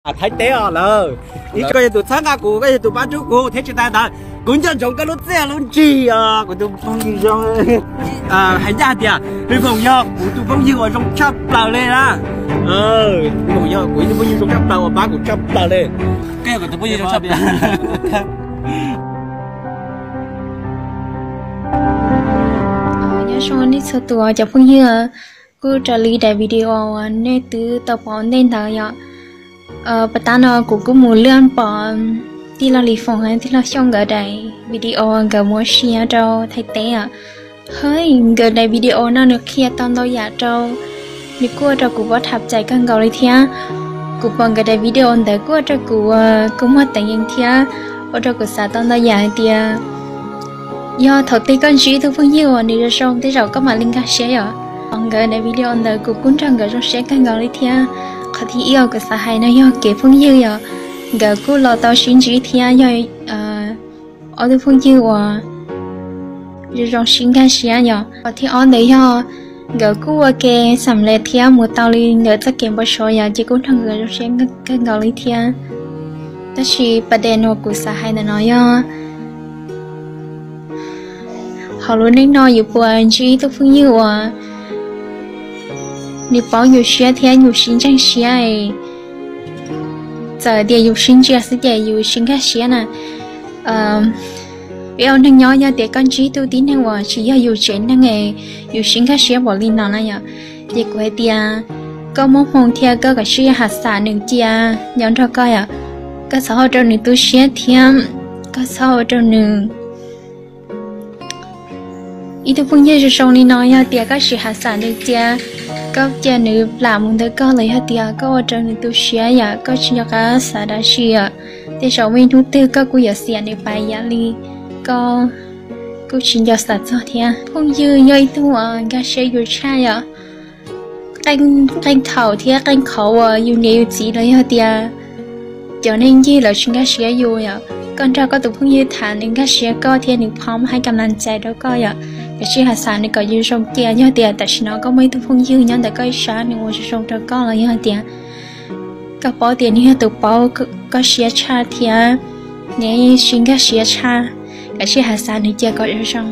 Thaib teb os lawm. Koj yog tus txhawb nqa kuv, koj yog tus pab rub kuv thiab tsis tas ntawd kuv nco ntsoov koj lub txiaj lub ntsig os kuv tus phooj ywg zoo. Hais ncaj tias Lwm Foom yog kuv tus phooj ywg uas zoo tshaj plaws li na. Lwm Foom yog kuv tus phooj ywg zoo tshaj plaws uas pab kuv tshaj plaws li. Koj yog kuv tus phooj ywg zoo tshaj plaws. Nyob zoo nej txhua tus cov phooj ywg, kuj raws li daim video uas nej twb tau pom ntej ntawd yom. Pas tas no kuv kuj mus lwaj pom tij laug Lis Foom thiab tij laug Xyooj nkawd daim video nkawd mus ua si rau Thaib teb os. Hwj, nkawd daim video no nws qhia tau ntau yam rau, nws kuj ua rau kuv paub tham cais kawg nkaus li thiab. Kuv pom nkawd daim video ntawd kuj ua rau kuv kua muag teev yees thiab ua rau kuv xav tau ntau yam hais tias yog thaum twg koj ntsib ib tug phooj ywg uas nws zoo zoo tej zaum koj mam li nkag siab yom. Pom nkawd daim video ntawd kuv kuj nrog nkawd zoo siab kawg nkaus li thiab. Qhov thib ib uas kuv xav hais no yog kev phooj ywg yom, nkawd kuj los tau sib ntsib thiab yog ob tug phooj ywg uas zoo zoo sib nkag siab yom. Qhov thib ob ntawd yog nkawd kuj ua ke xam les thiab mus tau li nkawd txoj kev npau suav yom, ces kuj nrog nkawd zoo siab kawg nkaus li thiab. Tab sis pas dej no kuv xav hais ntawm no yog hauv lub neej no yus puas ntsib ib tug phooj ywg uas nws paub yus siab thiab yus sib ntseeg siab. Txawm tias yus sib ntsia xwb ces yus sib nkag siab na. Peb ua neeg nyob yog tias koj ntsib tus tib neeg uas tsis yog yus tsev neeg, yus sib nkag siab npaum li no na yom, ces kuv hais tias koj muab hmoo thiab koj kav tsij has xam nws cia nyob nrog koj yom. Koj txhob ua rau nws tu siab thiab koj txhob ua rau nws Ib tug phooj ywg zoo zoo li no yog tias koj tsis has xam nws cia, koj cia nws plam mus ntawm koj los yog tias koj ua rau nws tu siab yom, koj tsis nco qab xav dab tsi yom, tej zaum muaj ib hnub twg koj kuj yuav xiam nws pais yam li koj kuj tsis nco xav txog thiab. Phooj ywg yog ib tug uas nkag siab yus tshaj yom. Qee thaum thiab qee qhov uas yus niam yus txiv los yog tias cov neeg ncig lawv tsis nkag siab yus yom, koj nrog koj tus phooj ywg tham nws nkag siab koj thiab nws phob muaj hais kam lam cais rau koj yom. Kav tsij has xam nws kom yus zoo cia, yog tias tam sim no koj muaj ib tug phooj ywg nyob ntawm koj ib sab nws ua zoo zoo rau koj los yog tias koj paub tias nws yog tus paub koj siab tshaj thiab neb sib nkag siab tshaj, kav tsij has xam nws cia kom zoo zoo.